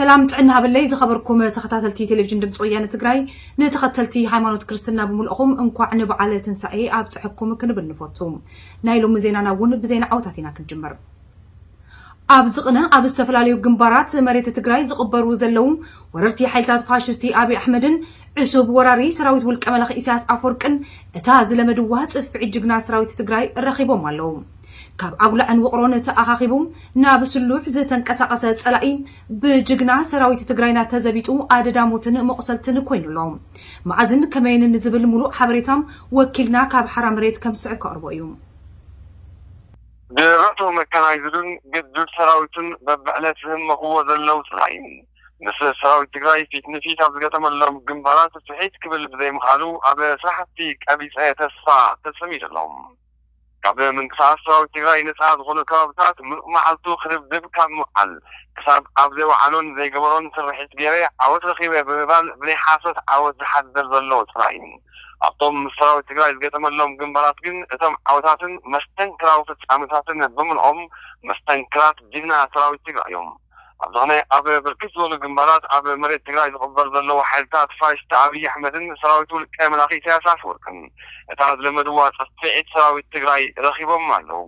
ሰላም ጥዕና ሃበለይ ዝኸበርኩም ተኸታተልቲ ቴሌቪዥን ድምፂ ወያነ ትግራይ፣ ንተኸተልቲ ሃይማኖት ክርስትና ብምልእኹም እንኳዕ ንበዓለ ትንሳኤ ኣብፀሐኩም ክንብል ንፈቱ። ናይ ሎሚ ዜናና እውን ብዜና ዓወታት ኢና ክንጅምር። ኣብዚ ቅነ ኣብ ዝተፈላለዩ ግንባራት መሬት ትግራይ ዝቕበሩ ዘለዉ ወረርቲ ሓይልታት ፋሽስቲ ኣብይ ኣሕመድን ዕሱብ ወራሪ ሰራዊት ውልቀ መላኺ ኢሳያስ ኣፈወርቅን እታ ዝለመድዋ ጽፍዒት ጅግና ሰራዊት ትግራይ ረኺቦም ኣለዉ። ካብ ኣጉላዕን ውቕሮን ተኣኻኺቡ ናብ ስሉሕ ዝተንቀሳቐሰ ጸላኢ ብጅግና ሰራዊት ትግራይና ተዘቢጡ ኣደዳ ሞትን መቑሰልትን ኮይኑ ኣሎ። መኣዝን ከመይን ንዝብል ሙሉእ ሓበሬታ ወኪልና ካብ ሓራ መሬት ከም ዝስዕብ ከቕርቦ እዩ። ድረቱ መካናይዝዱን ግዱድ ሰራዊቱን በብዕለት ዝህመኽዎ ዘለዉ ጸላኢ ምስ ሰራዊት ትግራይ ፊት ንፊት ኣብ ዝገጠመሎም ግንባራት ስሒት ክብል ብዘይምኽኣሉ ኣብ ስራሕቲ ቀቢጸ ተስፋ ተጸሚዱ ኣሎ። ካብ ምንቅስቃስ ሰራዊት ትግራይ ነፃ ዝኾኑ ከባብታት ምሉእ መዓልቱ ክድብድብ ካብ ምውዓል ክሳብ ኣብ ዘይወዓሎን ዘይገበሮን ስርሒት ገይረ ዓወት ረኺበ ብምባል ብናይ ሓሶት ዓወት ዝሓድር ዘሎ ጸላኢ ኣብቶም ምስ ሰራዊት ትግራይ ዝገጠመሎም ግንባራት ግን እቶም ዓወታትን መስተንክራዊ ፍጻመታትን ብምልኦም መስተንክራት ጅግና ሰራዊት ትግራይ እዮም። ኣብ ዝኾነ ኣብ ብርክት ዝበሉ ግንባራት ኣብ መሬት ትግራይ ዝቕበር ዘለዉ ሓይልታት ፋሽስት ኣብይ ኣሕመድን ሰራዊት ውልቀ መላኺ ኢሳያስ ኣፈወርቅን እታ ዝለመድዋ ጽፍዒት ሰራዊት ትግራይ ረኺቦም ኣለዉ።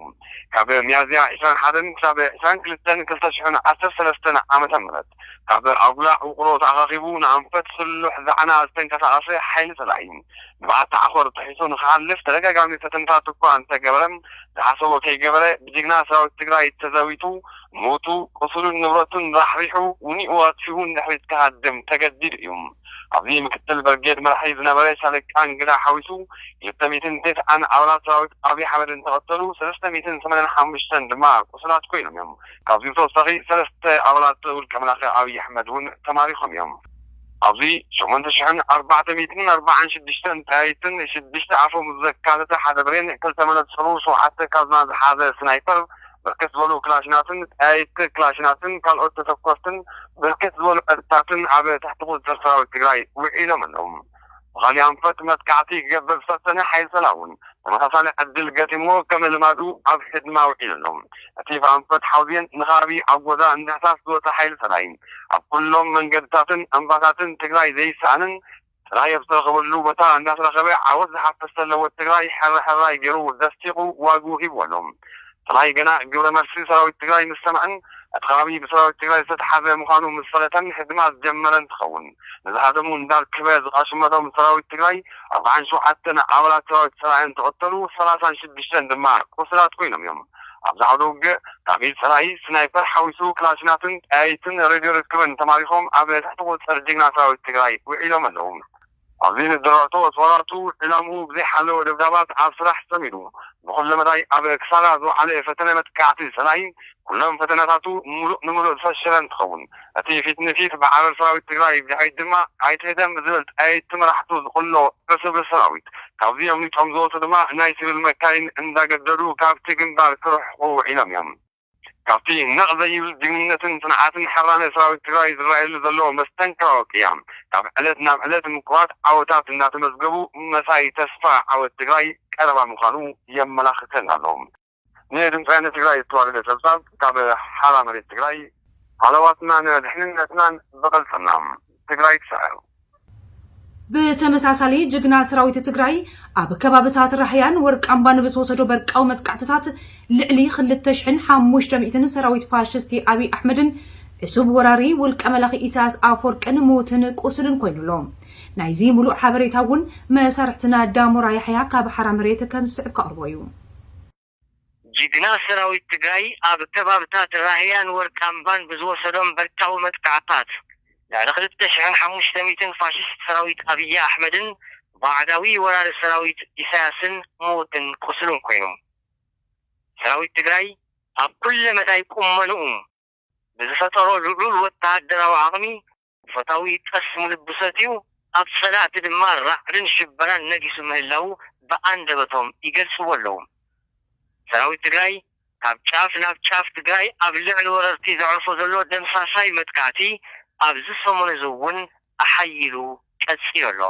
ካብ ሚያዝያ ዕስራን ሓደን ክሳብ ዕስራን ክልተን ክልተ ሽሕን ዓሰርተ ሰለስተን ዓመተ ምህረት ካብ ኣጉላዕ ውቕሮ ተኣኻኺቡ ንኣንፈት ስሉሕ ዛዕና ዝተንቀሳቐሰ ሓይሊ ጸላኢ ንበዓቲ ዓኾር ጥሒሱ ንክሓልፍ ተደጋጋሚ ፈተነታት እኳ እንተገበረ ዝሓሰቦ ከይገበረ ብጅግና ሰራዊት ትግራይ ተዘዊቱ ሞቱ ቁሱሉን ንብረቱን ራሕሪሑ ውኒኡ ኣጥፊኡ ንድሕሪት ክሃድም ተገዲዱ እዩ። ኣብዚ ምክትል ብርጌድ መራሒ ዝነበረ ሻለቃ እንግዳ ሓዊሱ ክልተ ሚእትን ተስዓን ኣባላት ሰራዊት ኣብይ ኣሕመድ እንትቐተሉ ሰለስተ ሚእትን ሰማንያን ሓሙሽተን ድማ ቁሱላት ኮይኖም እዮም። ካብዚ ብተወሳኺ ሰለስተ ኣባላት ውልቀ መላኺ ኣብይ ኣሕመድ እውን ተማሪኾም እዮም። ኣብዚ ሸሞንተ ሽሕን ኣርባዕተ ሚእትን ኣርባዓን ሽዱሽተን ጠያይትን ሽዱሽተ ኣፈሙዝ ዘካተተ ሓደ ብሬን ክልተ መነፅሩ ሸውዓተ ካዝና ዝሓዘ ስናይፐር ብርክት ዝበሉ ክላሽናትን ጠያይቲ ክላሽናትን ካልኦት ተተኮስትን ብርክት ዝበሉ ዕጥቅታትን ኣብ ትሕቲ ቁፅፅር ሰራዊት ትግራይ ውዒሎም ኣለዉ። ብኻሊእ ኣንፈት መጥቃዕቲ ክገብር ዝፈተነ ሓይሊ ሰላ እውን ተመሳሳሊ ዕድል ገጢምዎ ከም ልማዱ ኣብ ሕድማ ውዒሉ ኣሎ። እቲ ብኣንፈት ሓውዜን ንኻቢ ኣጎዛ እንድሕሳስ ዝወፀ ሓይሊ ሰላይን ኣብ ኩሎም መንገድታትን እምባታትን ትግራይ ዘይሰኣንን ጥራይ ኣብ ዝተረኸበሉ ቦታ እንዳተረኸበ ዓወት ዝሓፈሰ ለወጥ ትግራይ ሕራ ሕራይ ገይሩ ደሲቑ ዋግኡ ሂብዎ ኣሎ። ጥራይ ገና ግብረ መልሲ ሰራዊት ትግራይ ምስ ሰምዐን እቲ ከባቢ ብሰራዊት ትግራይ ዝተትሓዘ ምዃኑ ምስ ፈለጠን ሕድማ ዝጀመረ እንትኸውን ንዝሃደሙ እንዳርክበ ዝቐሽመቶም ሰራዊት ትግራይ ኣርባዓን ሸውዓተን ኣባላት ሰራዊት ፀላኢ እንትቐተሉ ሰላሳን ሽዱሽተን ድማ ቁስላት ኮይኖም እዮም። ኣብዚ ዓውደ ውግእ ካብ ኢድ ፀላኢ ስናይፐር ሓዊሱ ክላሽናትን ጠያይትን ሬድዮ ርክብን ተማሪኾም ኣብ ትሕቲ ቁፅፅር ጅግና ሰራዊት ትግራይ ውዒሎም ኣለዉ። ኣብዚ ንድረቶ ኣፅዋራቱ ዕላምኡ ብዘይሓለወ ደብዳባት ኣብ ስራሕ ፀሚዱ ንኹለ መዳይ ኣብ ክሳራ ዝወዓለ ፈተነ መጥቃዕቲ ፀላኢ ኩሎም ፈተነታቱ ሙሉእ ንሙሉእ ዝፈሸለ እንትኸውን እቲ ፊት ንፊት ብዓረር ሰራዊት ትግራይ ብድሕሪት ድማ ኣይትህደም ብዝብል ጠያይቲ መራሕቱ ዝቕሎ ዕሱብ ሰራዊት ካብዚ ኣምሊጦም ዝወፁ ድማ ናይ ሲቪል መካይን እንዳገደዱ ካብቲ ግንባር ክርሕቑ ውዒሎም እዮም። ካብቲ ነቕ ዘይብል ጅግንነትን ፅንዓትን ሕራነ ሰራዊት ትግራይ ዝረኣየሉ ዘሎ መስተንክራዊ ቅያ ካብ ዕለት ናብ ዕለት ምቁራት ዓወታት እናተመዝገቡ መፃኢ ተስፋ ዓወት ትግራይ ቀረባ ምዃኑ የመላኽተና ኣሎ። ንድምፂ ወያነ ትግራይ ዝተዋደደ ፀብፃብ ካብ ሓራ መሬት ትግራይ። ሃለዋትናን ድሕንነትናን ብቐልፅና። ትግራይ ትስዕር። ብተመሳሳሊ ጅግና ሰራዊት ትግራይ ኣብ ከባብታት ራህያን ወርቃምባን ብዝወሰዶ በርቃዊ መጥቃዕትታት ልዕሊ ክልተ ሽሕን ሓሙሽተ ሚእትን ሰራዊት ፋሽስቲ ኣብይ ኣሕመድን ዕሱብ ወራሪ ውልቀ መላኺ ኢሳያስ ኣፈወርቅን ሞትን ቁስልን ኮይኑ ኣሎ። ናይዚ ሙሉእ ሓበሬታ እውን መሳርሕትና ዳሞራ ያሕያ ካብ ሓራ መሬት ከም ዝስዕብ ከቕርቦ እዩ። ጅግና ሰራዊት ትግራይ ኣብ ከባብታት ራህያን ወርቃምባን ብዝወሰዶም በርቃዊ መጥቃዕታት ልዕሊ ክልተ ሽሕን ሓሙሽተ ሚእትን ፋሽስት ሰራዊት ኣብይ ኣሕመድን ባዕዳዊ ወራሪ ሰራዊት ኢሳያስን ምዉትን ቁስሉን ኮይኑ። ሰራዊት ትግራይ ኣብ ኩለ መዳይ ቁመንኡ ብዝፈጠሮ ልዑል ወተሃደራዊ ዓቕሚ ጾታዊ ጠስሚ ልቢ ሰትዩ ኣብ ጸላእቲ ድማ ራዕድን ሽበራን ነጊሱ ምህላዉ ብኣንደበቶም ይገልጽዎ ኣለዉ። ሰራዊት ትግራይ ካብ ጫፍ ናብ ጫፍ ትግራይ ኣብ ልዕሊ ወረርቲ ዘዕርፎ ዘሎ ደምሳሳይ መጥቃዕቲ ኣብዚ ሰሙን እዚ እውን ኣሓይሉ ቀጺሉ ኣሎ።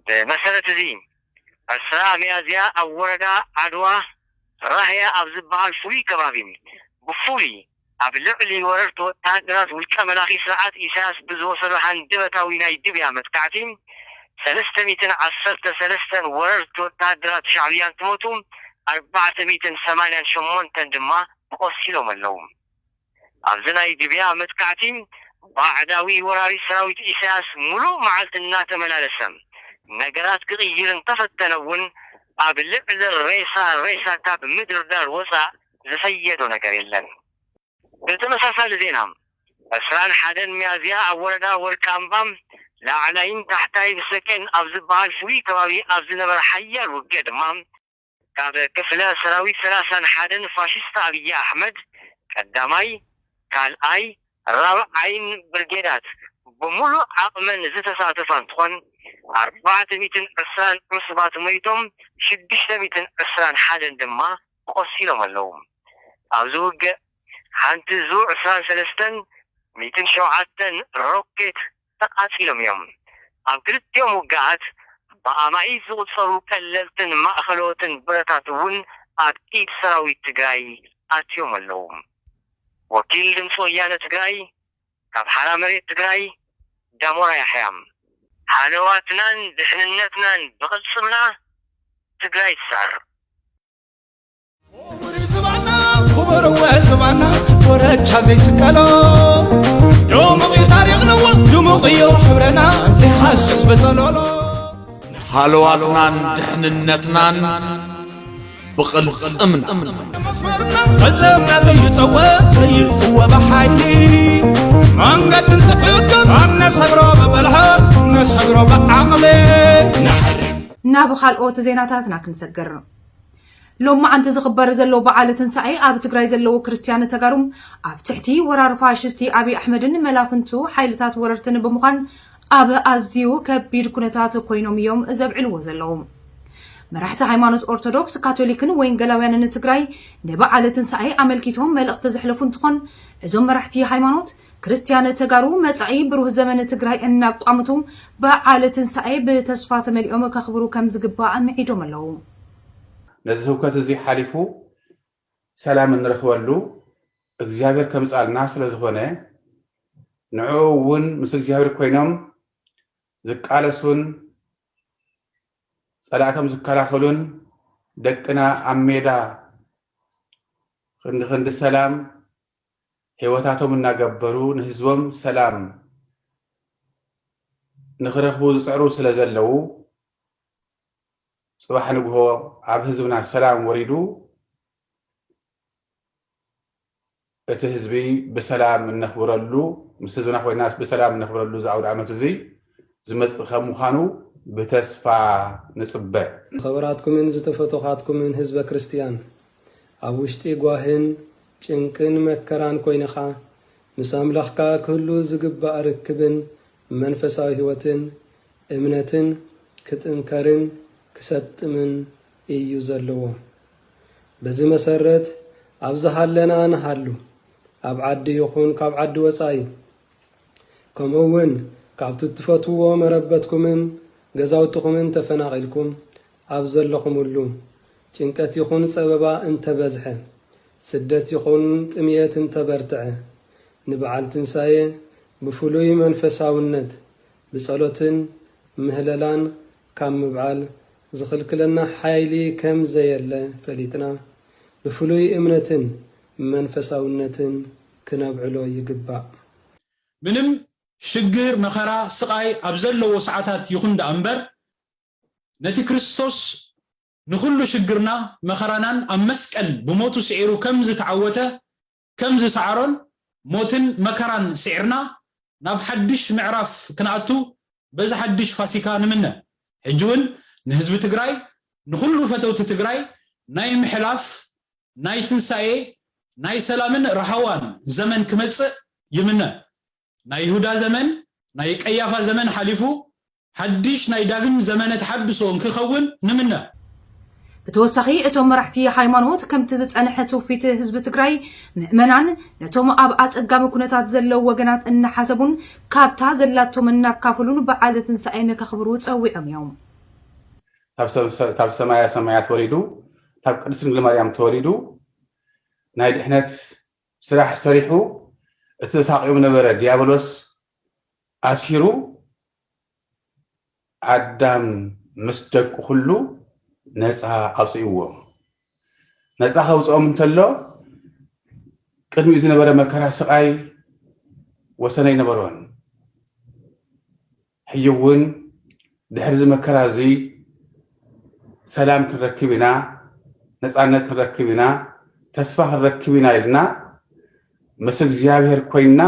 ብመሰረት እዚ ዕስራ ሚያዝያ ኣብ ወረዳ ዓድዋ ራህያ ኣብ ዝበሃል ፍሉይ ከባቢ ብፍሉይ ኣብ ልዕሊ ወረርቲ ወተሃደራት ውልቀ መላኺ ስርዓት ኢሳያስ ብዝወሰዶ ሃንደበታዊ ናይ ድብያ መጥቃዕቲ፣ ሰለስተ ሚእትን ዓሰርተ ሰለስተን ወረርቲ ወተሃደራት ሻዕብያ እንትሞቱ፣ ኣርባዕተ ሚእትን ሰማንያን ሸሞንተን ድማ ቆሲሎም ኣለዉ። ኣብዚ ናይ ድብያ መጥቃዕቲ፣ ባዕዳዊ ወራሪ ሰራዊት ኢሳያስ ሙሉእ መዓልቲ እናተመላለሰ ነገራት ክቕይር እንተፈተነ እውን፣ ኣብ ልዕሊ ሬሳ ሬሳ ካብ ምድርዳር ወፃእ ዝፈየዶ ነገር የለን። ብተመሳሳሊ ዜና፣ ዕስራን ሓደን ሚያዝያ ኣብ ወረዳ ወርቂ ኣምባ ላዕላይን ታሕታይ ብሰኬን ኣብ ዝበሃል ፍሉይ ከባቢ ኣብ ዝነበረ ሓያል ውግእ ድማ፣ ካብ ክፍለ ሰራዊት ሰላሳን ሓደን ፋሽስት ኣብይ ኣሕመድ ቀዳማይ፣ ካልኣይ፣ ራብዓይን ብርጌዳት ብሙሉእ ዓቕመን ዝተሳተፋ እንትኾን፣ ኣርባዕተ ሚእትን ዕስራን ዕሱባት ሞይቶም፣ ሽዱሽተ ሚእትን ዕስራን ሓደን ድማ ቆሲሎም ኣለዉ። ኣብዚ ውግእ ሓንቲ ዙ ዕስራን ሰለስተን ሚእትን ሸውዓተን ሮኬት ተቓጺሎም እዮም። ኣብ ክልቲኦም ውግኣት ብኣማኢት ዝቑጸሩ ቀለልትን ማእኸሎትን ብረታት እውን ኣብ ኢድ ሰራዊት ትግራይ ኣትዮም ኣለዉ። ወኪል ድምፂ ወያነ ትግራይ ካብ ሓራ መሬት ትግራይ፣ ዳሞራ ያሕያ። ሃለዋትናን ድሕንነትናን ብቕልፅምና ትግራይ ትስዕር። ክቡር ዝባና ክቡር ዝባና ኮረቻ ዘይስቀሎ ድሙቕ እዩ ታሪኽና ድሙቕ እዩ ሕብረና ዘይሓስስ ብፀሎሎ ሃለዋትናን ድሕንነትናን ብቕልፅምና መስመርና ቅልፅምና ዘይጠወ ዘይጥወ ብሓይሊ መንገዲ እንትሕግር ኣነሰግሮ ብብልሐት ነሰግሮ ብዓቕሊ ናብ ካልኦት ዜናታትና ክንሰግር። ሎማዓንቲ ዝኽበር ዘሎ በዓለ ትንሳኤ ኣብ ትግራይ ዘለዉ ክርስትያን ተጋሩ ኣብ ትሕቲ ወራር ፋሽስቲ ኣብይ ኣሕመድን መላፍንቱ ሓይልታት ወረርትን ብምዃን ኣብ ኣዝዩ ከቢድ ኩነታት ኮይኖም እዮም ዘብዕልዎ ዘለዉ። መራሕቲ ሃይማኖት ኦርቶዶክስ፣ ካቶሊክን ወንጌላውያንን ትግራይ ንበዓለ ትንሳኤ ኣመልኪቶም መልእኽቲ ዘሕለፉ እንትኾን እዞም መራሕቲ ሃይማኖት ክርስትያን ተጋሩ መጻኢ ብሩህ ዘመን ትግራይ እናቋምቱ በዓል ትንሳኤ ብተስፋ ተመሊኦም ከኽብሩ ከም ዝግባእ ምዒዶም ኣለዉ። ነዚ ህውከት እዚ ሓሊፉ ሰላም እንረኽበሉ እግዚኣብሔር ከምፅኣልና ስለ ዝኾነ ንዕኡ እውን ምስ እግዚኣብሔር ኮይኖም ዝቃለሱን ፀላእቶም ዝከላኸሉን ደቅና ኣብ ሜዳ ክንዲ ክንዲ ሰላም ህይወታቶም እናገበሩ ንህዝቦም ሰላም ንኽረኽቡ ዝፅዕሩ ስለ ዘለዉ ፅባሕ ንግሆ ኣብ ህዝብና ሰላም ወሪዱ እቲ ህዝቢ ብሰላም እነኽብረሉ ምስ ህዝብና ኮይና ብሰላም እነኽብረሉ እዚ ኣውደ ዓመት እዚ ዝመፅእ ከም ምዃኑ ብተስፋ ንፅበ። ዝኸበራትኩምን ዝተፈተኻትኩምን ህዝበ ክርስትያን ኣብ ውሽጢ ጓህን ጭንቅን መከራን ኮይንኻ ምስ ኣምላኽካ ክህሉ ዝግባእ ርክብን መንፈሳዊ ህይወትን እምነትን ክጥንከርን ክሰጥምን እዩ ዘለዎ። በዚ መሰረት ኣብ ዝሃለና ንሃሉ፣ ኣብ ዓዲ ይኹን ካብ ዓዲ ወጻኢ፣ ከምኡ እውን ካብቲ እትፈትውዎ መረበትኩምን ገዛውትኹምን ተፈናቒልኩም ኣብ ዘለኹምሉ ጭንቀት ይኹን ጸበባ እንተበዝሐ፣ ስደት ይኹን ጥምየት እንተበርትዐ፣ ንበዓል ትንሳኤ ብፍሉይ መንፈሳውነት ብጸሎትን ምህለላን ካብ ምብዓል ዝኽልክለና ሓይሊ ከም ዘየለ ፈሊጥና፣ ብፍሉይ እምነትን መንፈሳውነትን ክነብዕሎ ይግባእ። ምንም ሽግር፣ መኸራ፣ ስቓይ ኣብ ዘለዎ ሰዓታት ይኹን ደኣ እምበር፣ ነቲ ክርስቶስ ንኹሉ ሽግርና መኸራናን ኣብ መስቀል ብሞቱ ስዒሩ ከም ዝተዓወተ ከም ዝሰዓሮን ሞትን መከራን ስዒርና ናብ ሓድሽ ምዕራፍ ክንኣቱ በዚ ሓድሽ ፋሲካ ንምነ። ሕጂ እውን ንህዝቢ ትግራይ ንኹሉ ፈተውቲ ትግራይ ናይ ምሕላፍ ናይ ትንሳኤ ናይ ሰላምን ራህዋን ዘመን ክመጽእ ይምነ። ናይ ይሁዳ ዘመን ናይ ቀያፋ ዘመን ሓሊፉ ሓድሽ ናይ ዳግም ዘመነ ተሓድሶ እንክኸውን ንምነ። ብተወሳኺ እቶም መራሕቲ ሃይማኖት ከምቲ ዝጸንሐ ትውፊት ህዝቢ ትግራይ ምእመናን ነቶም ኣብ ኣጸጋሚ ኩነታት ዘለዉ ወገናት እናሓሰቡን ካብታ ዘላቶም እናካፈሉን በዓል ትንሳኤ ንከኽብሩ ጸዊዖም እዮም። ካብ ሰማያ ሰማያት ወሪዱ ካብ ቅድስት ድንግል ማርያም ተወሊዱ ናይ ድሕነት ስራሕ ሰሪሑ፣ እቲ ዘሳቕዮም ነበረ ዲያብሎስ ኣሲሩ፣ ኣዳም ምስ ደቁ ኩሉ ነፃ ኣውፅእዎም። ነፃ ከውፅኦም እንተሎ፣ ቅድሚኡ ዝነበረ መከራ፣ ስቓይ ወሰን ኣይነበሮን። ሕጂ እውን ድሕሪ እዚ መከራ እዚ ሰላም ክንረክብ ኢና፣ ነፃነት ክንረክብ ኢና፣ ተስፋ ክንረክብ ኢና ኢልና ምስ እግዚኣብሔር ኮይንና፣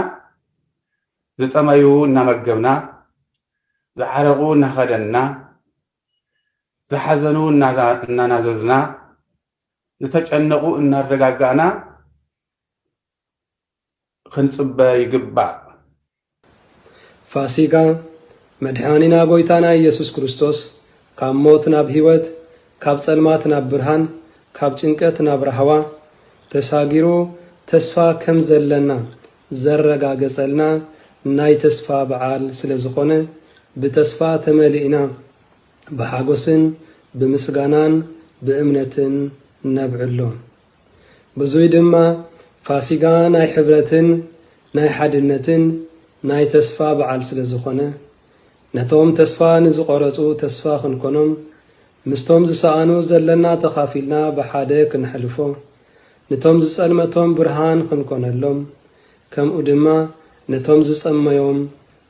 ዝጠመዩ እናመገብና፣ ዝዓረቑ እናኸደንና፣ ዝሓዘኑ እናዛ-፣ እናናዘዝና፣ ዝተጨነቑ እናረጋጋእና ክንጽበ ይግባእ። ፋሲጋ፣ መድሓኒና ጎይታና ኢየሱስ ክርስቶስ ካብ ሞት ናብ ህይወት፣ ካብ ጸልማት ናብ ብርሃን፣ ካብ ጭንቀት ናብ ራህዋ ተሳጊሩ ተስፋ ከም ዘለና ዘረጋገጸልና ናይ ተስፋ በዓል ስለ ዝኾነ፣ ብተስፋ ተመሊእና ብሓጎስን ብምስጋናን ብእምነትን ነብዕሎ። ብዙይ ድማ ፋሲጋ ናይ ሕብረትን ናይ ሓድነትን ናይ ተስፋ በዓል ስለ ዝኾነ፣ ነቶም ተስፋ ንዝቖረጹ ተስፋ ክንኮኖም፣ ምስቶም ዝሰኣኑ ዘለና ተኻፊልና ብሓደ ክንሕልፎ፣ ንቶም ዝጸልመቶም ብርሃን ክንኮነሎም፣ ከምኡ ድማ ነቶም ዝጸመዮም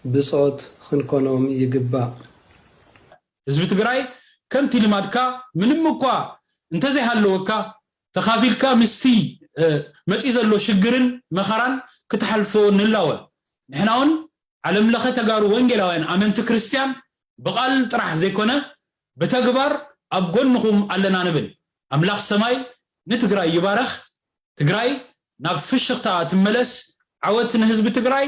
ብጾት ክንኮኖም ይግባእ። ህዝቢ ትግራይ ከምቲ ልማድካ ምንም እኳ እንተዘይሃለወካ ተኻፊልካ ምስቲ መፂ ዘሎ ሽግርን መኸራን ክትሓልፎ ንላወ። ንሕና እውን ዓለም ለኸ ተጋሩ ወንጌላውያን ኣመንቲ ክርስትያን ብቓል ጥራሕ ዘይኮነ ብተግባር ኣብ ጎንኹም ኣለና ንብል። ኣምላኽ ሰማይ ንትግራይ ይባረኽ። ትግራይ ናብ ፍሽኽታ ትመለስ። ዓወት ንህዝቢ ትግራይ።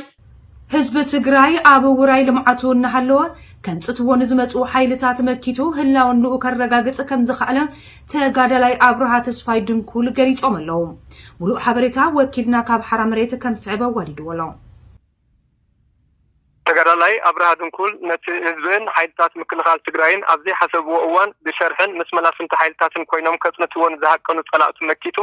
ህዝቢ ትግራይ ኣብ ውራይ ልምዓቱ እናሃለወ ከምፅትዎ ንዝመፁ ሓይልታት መኪቱ ህላውንኡ ከረጋግፅ ከምዝኸኣለ ተጋዳላይ ኣብርሃ ተስፋይ ድንኩል ገሊፆም ኣለዉ። ሙሉእ ሓበሬታ ወኪልና ካብ ሓራ መሬት ከም ዝስዕብ ኣዋዲድዎ ኣሎ። ተጋዳላይ ኣብርሃ ድንኩል ነቲ ህዝብን ሓይልታት ምክልኻል ትግራይን ኣብ ዘይሓሰብዎ እዋን ብሸርሕን ምስ መላፍንቲ ሓይልታትን ኮይኖም ከፅንትዎ ንዝሃቀኑ ፀላእቱ መኪቱ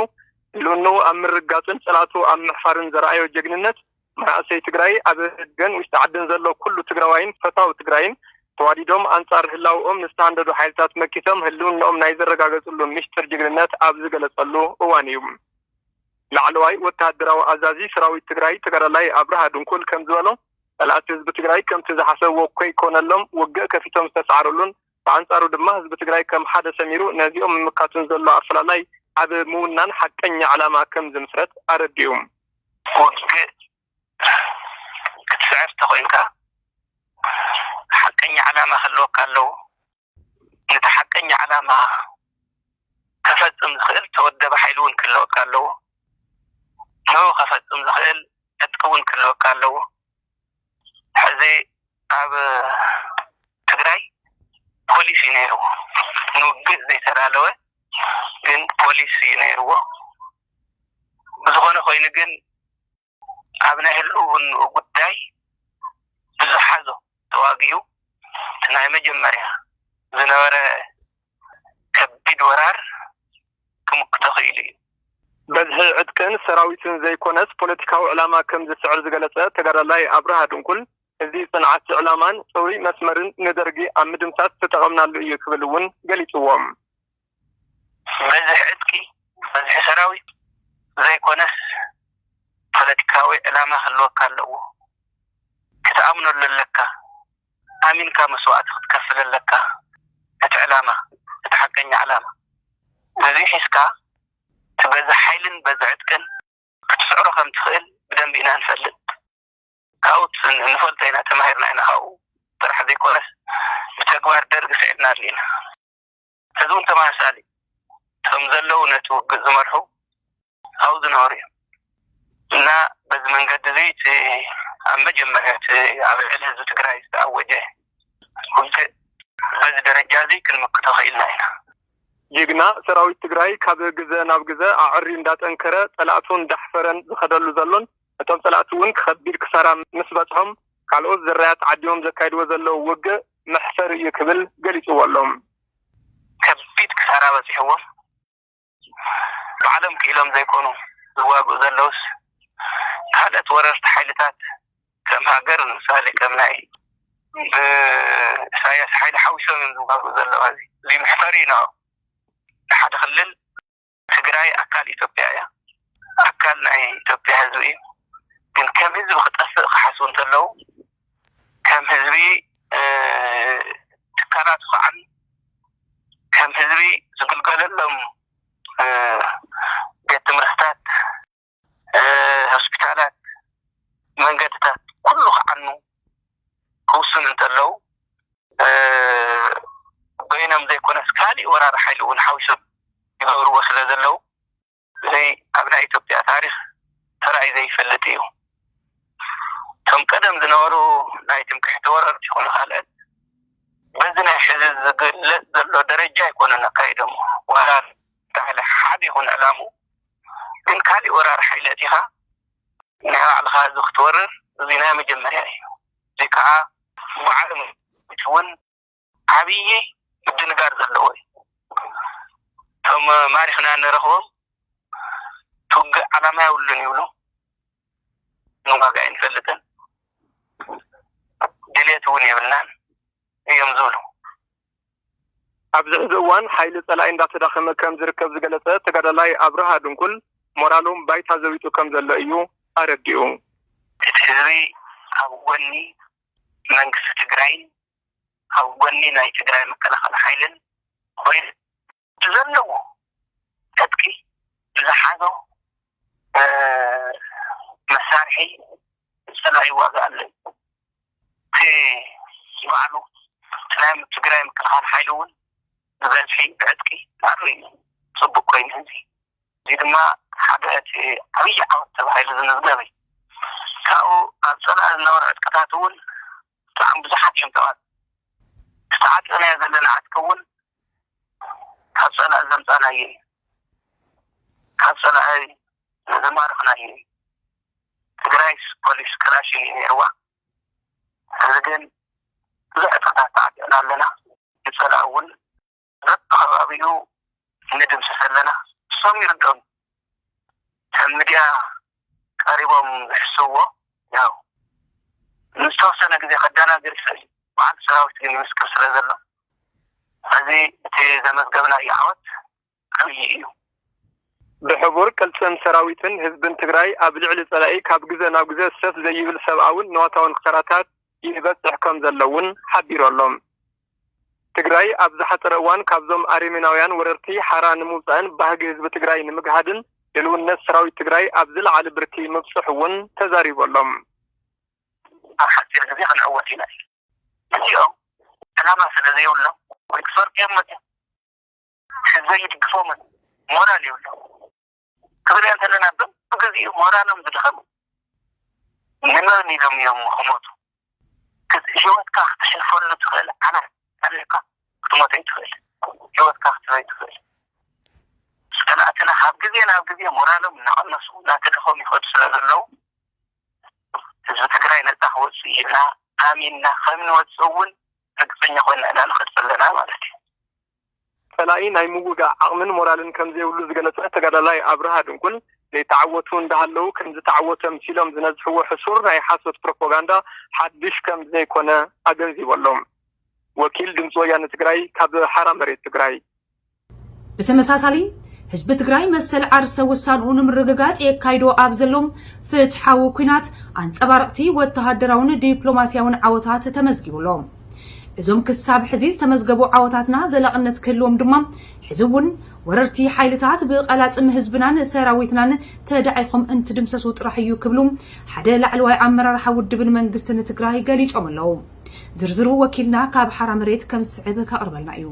ህልውንኡ ኣብ ምርግጋፅን ፀላእቱ ኣብ ምሕፋርን ዘርኣዮ ጀግንነት መናእሰይ ትግራይ ኣብ ደገን ውሽጢ ዓድን ዘሎ ኩሉ ትግራዋይን ፈታዊ ትግራይን ተዋዲዶም ኣንፃር ህላውኦም ንዝተሃንደዱ ሓይልታት መኪቶም ህልውንኦም ናይ ዘረጋገፅሉ ሚስጥር ጅግንነት ኣብ ዝገለፀሉ እዋን እዩ። ላዕለዋይ ወተሃደራዊ ኣዛዚ ሰራዊት ትግራይ ተጋዳላይ ኣብርሃ ድንኩል ከምዝበሎ፣ ፀላእቲ ህዝቢ ትግራይ ከምቲ ዝሓሰብዎ ከይኮነሎም ውግእ ከፊቶም ዝተስዓሩሉን ብኣንፃሩ ድማ ህዝቢ ትግራይ ከም ሓደ ሰሚሩ ነዚኦም ምምካቱን ዘሎ ኣፈላላይ ኣብ ምውናን ሓቀኛ ዕላማ ከም ዝምስረት ኣረዲኡ። ውግእ ክትስዕር ተኾይንካ ሓቀኛ ዕላማ ክህልወካ ኣለዎ። ነቲ ሓቀኛ ዕላማ ከፈፅም ዝኽእል ተወደበ ሓይሊ እውን ክህልወካ ኣለዎ። ንኡ ከፈፅም ዝኽእል ዕጥቂ እውን ክህልወካ ኣለዎ። ሕዚ ኣብ ትግራይ ፖሊስ እዩ ነይርዎ። ንውግእ ዘይተዳለወ ግን ፖሊስ እዩ ነይርዎ። ብዝኾነ ኮይኑ ግን ኣብ ናይ ህልውንኡ ጉዳይ ብዝሓዞ ተዋጊኡ እቲ ናይ መጀመርያ ዝነበረ ከቢድ ወራር ክምክቶ ክኢሉ እዩ። በዝሒ ዕጥቅን ሰራዊትን ዘይኮነስ ፖለቲካዊ ዕላማ ከም ዝስዕር ዝገለፀ ተጋዳላይ ኣብርሃ ድንኩል፣ እዚ ፅንዓት ዕላማን ፅሩይ መስመርን ንደርጊ ኣብ ምድምሳስ ዝተጠቐምናሉ እዩ ክብል እውን ገሊፅዎ። በዝሒ ዕጥቂ፣ በዝሒ ሰራዊት ዘይኮነስ ፖለቲካዊ ዕላማ ክህልወካ ኣለዎ። ክትኣምነሉ ኣለካ። ኣሚንካ መስዋእቲ ክትከፍል ኣለካ። እቲ ዕላማ፣ እቲ ሓቀኛ ዕላማ። ነዚ ሒዝካ እቲ በዝሒ ሓይልን በዝሒ ዕጥቅን ክትስዕሮ ከም ትኽእል ብደንቢ ኢና ንፈልጥ። ካብኡ ንፈልጦ ኢና፣ ተማሂርና ኢና ካብኡ ጥራሕ ዘይኮነስ ብተግባር ደርጊ ስዒርናሉ ኢና። ሕዚ እውን ተመሳሳሊ እቶም ዘለዉ ነቲ ውግእ ዝመርሑ ኣብኡ ዝነበሩ እዮም እና በዚ መንገዲ እዚ እቲ ኣብ መጀመርያ እቲ ኣብ ልዕሊ ህዝቢ ትግራይ ዝተኣወጀ ውግእ በዚ ደረጃ እዚ ክንምክቶ ክኢልና ኢና። ጅግና ሰራዊት ትግራይ ካብ ግዘ ናብ ግዘ ኣዐርዩ እንዳጠንከረ ፀላእቱ እንዳሕፈረን ዝኸደሉ ዘሎን እቶም ፀላእቲ እውን ከቢድ ክሳራ ምስ በፅሖም ካልኦት ዝራያት ዓዲሞም ዘካይድዎ ዘለዉ ውግእ መሕፈሪ እዩ ክብል ገሊፅዎ ኣሎ። ከቢድ ክሳራ በፂሕዎም ባዕሎም ክኢሎም ዘይኮኑ ዝዋግኡ ዘለውስ ካልኦት ወረርቲ ሓይልታት ከም ሃገር፣ ንምሳሌ ከም ናይ ብኢሳያስ ሓይሊ ሓዊሶም እዮም ዝዋግኡ ዘለዉ። እዚ እዚ መሕፈሪ እዩ። ንዕኦም ንሓደ ክልል፣ ትግራይ ኣካል ኢትዮጵያ እያ፣ ኣካል ናይ ኢትዮጵያ ህዝቢ እዩ። ግን ከም ህዝቢ ክጠፍእ ክሓስቡ እንተለዉ፣ ከም ህዝቢ ትካላት ክዓኑ፣ ከም ህዝቢ ዝግልገለሎም ቤት ትምህርትታት፣ ሆስፒታላት፣ መንገድታት ኩሉ ክዓኑ ክውስኑ እንተለዉ፣ በይኖም ዘይኮነስ ካሊእ ወራሪ ሓይሊ እውን ሓዊሶም ይገብርዎ ስለ ዘለዉ፣ እዚ ኣብ ናይ ኢትዮጵያ ታሪኽ ተራእዩ ዘይፈልጥ እዩ። እቶም ቀደም ዝነበሩ ናይ ትምክሕቲ ወረርቲ ይኹኑ ካልኦት በዚ ናይ ሕዚ ዝግለጽ ዘሎ ደረጃ ኣይኮነን ኣካይዶም። ወራር ተባህለ ሓደ ይኹን ዕላሙ፣ ግን ካሊእ ወራር ሓይሊ ኣቲኻ ናይ ባዕልኻ ህዝቢ ክትወርር፣ እዚ ናይ መጀመርያ እዩ። እዚ ከዓ ብዓለም እውን ዓብዪ ምድንጋር ዘለዎ እዩ። እቶም ማሪኽና ንረኽቦም ትውግእ ዓላማ የብሉን ይብሉ። ንዋጋ ኣይንፈልጥን፣ ድሌት እውን የብልናን እዮም ዝብሉ። ኣብዚ ሕዚ እዋን ሓይሊ ጸላኢ እንዳተዳኸመ ከም ዝርከብ ዝገለጸ ተጋዳላይ ኣብርሃ ድንኩል፣ ሞራሎም ባይታ ዘቢጡ ከም ዘሎ እዩ ኣረዲኡ። እቲ ህዝቢ ኣብ ጎኒ መንግስቲ ትግራይን ኣብ ጎኒ ናይ ትግራይ መከላኸሊ ሓይልን ኮይኑ ብዘለዎ ዕጥቂ ብዝሓዞ መሳርሒ ዝፀላኢ ይዋጋእ ኣሎ። እቲ ባዕሉ እቲ ናይ ትግራይ ምክልኻል ሓይሊ እውን ብበዝሒ ብዕጥቂ ማዕሩ እዩ ፅቡቅ ኮይኑ ህዚ እዚ ድማ ሓደ እቲ ዓብዪ ዓወት ተባሂሉ ዝምዝገብ እዩ። ካብኡ ኣብ ፀላኢ ዝነበሩ ዕጥቅታት እውን ብጣዕሚ ብዙሓት እዮም ተዋት ዝተዓፀናዮ ዘለና ዕጥቂ እውን ካብ ፀላኢ ዘምፃናዮ እዩ። ካብ ፀላኢ ዝማረኽናዮ እዩ። ትግራይስ ፖሊስ ክላሽን እዩ ነይርዋ። ሕዚ ግን ብዙሕ ጥቕታት ተዓጢቕና ኣለና። ንፀላኢ እውን በብከባቢኡ ንድምስስ ኣለና። እሶም ይርድኦም። ከም ሚድያ ቀሪቦም ዝሕስዎ ያው ንዝተወሰነ ግዜ ከዳናግር ይኽእል እዩ። በዓል ሰራዊት ግን ይምስክር ስለ ዘሎ እዚ እቲ ዘመዝገብናዮ ዓወት ዓብዪ እዩ። ብሕቡር ቅልፅም ሰራዊትን ህዝብን ትግራይ ኣብ ልዕሊ ፀላኢ ካብ ግዘ ናብ ግዘ ሰፍ ዘይብል ሰብኣውን ንዋታውን ክሳራታት ይበፅሕ ከም ዘሎ እውን ሓቢሩ ኣሎ። ትግራይ ኣብ ዝሓፀረ እዋን ካብዞም ኣሬሜናውያን ወረርቲ ሓራ ንምውፃእን ባህጊ ህዝቢ ትግራይ ንምግሃድን ድልውነት ሰራዊት ትግራይ ኣብ ዝለዓለ ብርኪ ምብፅሑ እውን ተዛሪቡ ኣሎ። ኣብ ሓፂር ግዜ ክንዕወት ኢና። እዚኦም ዕላማ ስለ ዘይብሎም ወይ ክሰርቁ እዮም መፅዮም ህዝበይ ይድግፎምን ሞራል ይብሎም ክብልያ እንተለና በብግዚኡ ሞራሎም ዝድኸሙ ንመን ኢሎም እዮም ክሞቱ? ህይወትካ ክትሕልፈሉ ትኽእል ዓና ኣለካ ክትሞት ኣይትኽእል። ህይወትካ ክትህብ ኣይትኽእል። ፀላእትና ካብ ግዜ ናብ ግዜ ሞራሎም እናቐነሱ እናተደኸሙ ይኸዱ ስለ ዘለዉ ህዝቢ ትግራይ ነፃ ክወፅእ ኢልና ኣሚንና ከም ንወፅእ እውን ርግፀኛ ኮይና ኢና ንኸድ ዘለና ማለት እዩ። ፀላኢ ናይ ምውጋእ ዓቕምን ሞራልን ከም ዘይብሉ ዝገለፀ ተጋዳላይ ኣብርሃ ድንኩል ዘይተዓወቱ እንዳሃለዉ ከም ዝተዓወተ ምሲሎም ዝነዝሕዎ ሕሱር ናይ ሓሶት ፕሮፓጋንዳ ሓድሽ ከም ዘይኮነ ኣገንዚቡ ኣሎ። ወኪል ድምፂ ወያነ ትግራይ ካብ ሓራ መሬት ትግራይ። ብተመሳሳሊ ህዝቢ ትግራይ መሰል ዓርሰ ውሳንኡ ንምርግጋፅ የካይዶ ኣብ ዘሎ ፍትሓዊ ኲናት ኣንፀባረቕቲ ወተሃደራውን ዲፕሎማሲያውን ዓወታት ተመዝጊቡ ኣሎ። እዞም ክሳብ ሕዚ ዝተመዝገቡ ዓወታትና ዘላቕነት ክህልዎም ድማ ሕዚ እውን ወረርቲ ሓይልታት ብቐላፅም ህዝብናን ሰራዊትናን ተዳዒኾም እንትድምሰሱ ጥራሕ እዩ ክብሉ ሓደ ላዕለዋይ ኣመራርሓ ውድብን መንግስትን ትግራይ ገሊፆም ኣለዉ። ዝርዝሩ ወኪልና ካብ ሓራ መሬት ከም ዝስዕብ ከቕርበልና እዩ።